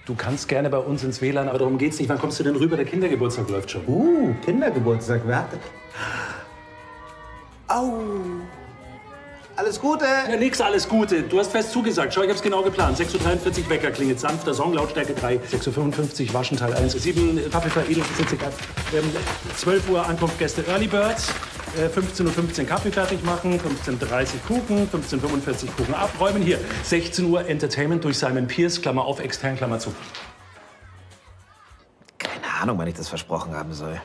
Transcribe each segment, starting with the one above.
Du kannst gerne bei uns ins WLAN, aber darum geht's nicht. Wann kommst du denn rüber? Der Kindergeburtstag läuft schon. Kindergeburtstag, wer hat das? Au! Alles Gute! Ja, nix, alles Gute. Du hast fest zugesagt. Schau, ich hab's genau geplant. 6:43 Uhr Wecker klingelt, sanfter Song, Lautstärke 3. 6:55 Uhr Waschen Teil 1. 7 Kaffee veredelt, 12 Uhr Ankunft Gäste Early Birds. 15:15 Uhr Kaffee fertig machen, 15:30 Uhr Kuchen, 15:45 Uhr Kuchen abräumen. Hier, 16 Uhr Entertainment durch Simon Pierce, Klammer auf, extern, Klammer zu. Keine Ahnung, wann ich das versprochen haben soll.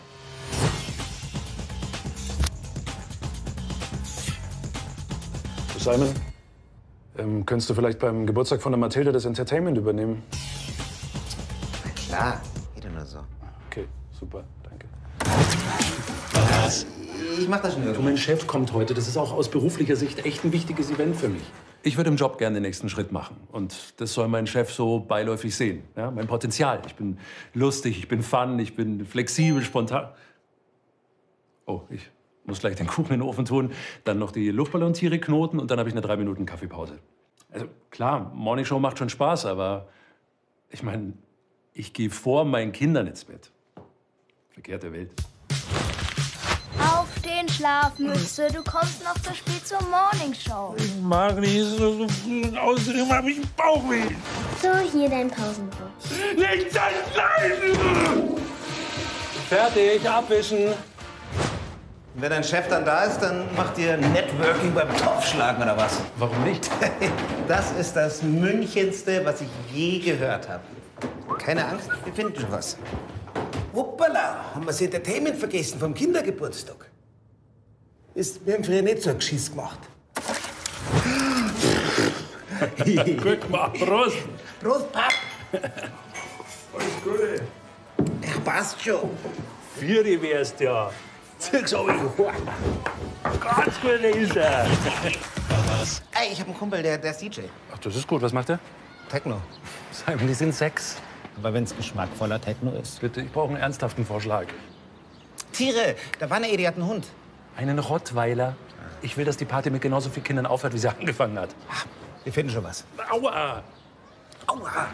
Simon, könntest du vielleicht beim Geburtstag von der Mathilde das Entertainment übernehmen? Na klar, geht ja nur so. Okay, super, danke. Was? Ich mach das schon irgendwie. Du, mein Chef kommt heute. Das ist auch aus beruflicher Sicht echt ein wichtiges Event für mich. Ich würde im Job gerne den nächsten Schritt machen. Und das soll mein Chef so beiläufig sehen. Ja, mein Potenzial. Ich bin lustig, ich bin fun, ich bin flexibel, spontan. Oh, ich muss gleich den Kuchen in den Ofen tun, dann noch die Luftballontiere knoten und dann habe ich eine 3 Minuten Kaffeepause. Also klar, Morningshow macht schon Spaß, aber ich meine, ich gehe vor meinen Kindern ins Bett. Verkehrte Welt. Auf den Schlafmütze, du kommst noch zu spät zur Morningshow. Ich mag nicht, es ist so früh und außerdem habe ich Bauchweh. So, hier dein Pausenbrot. Nicht das Leiden! Fertig, abwischen. Wenn dein Chef dann da ist, dann macht ihr Networking beim Topfschlagen oder was? Warum nicht? Das ist das Münchenste, was ich je gehört habe. Keine Angst, wir finden schon was. Hoppala, haben wir das Entertainment vergessen vom Kindergeburtstag? Wir haben früher nicht so ein Geschiss gemacht. Gut gemacht, Prost! Prost, Pap! Alles Gute! Ja, passt schon. Vieri wärst ja. Zieh's aber. Ganz gut ist er. Ey, ich hab einen Kumpel, der ist DJ. Ach, das ist gut. Was macht der? Techno. Simon, die sind 6. Aber wenn's geschmackvoller Techno ist. Bitte, ich brauche einen ernsthaften Vorschlag. Tiere, da war eine Edi, hat einen Hund. Einen Rottweiler. Ich will, dass die Party mit genauso vielen Kindern aufhört, wie sie angefangen hat. Wir finden schon was. Aua! Aua!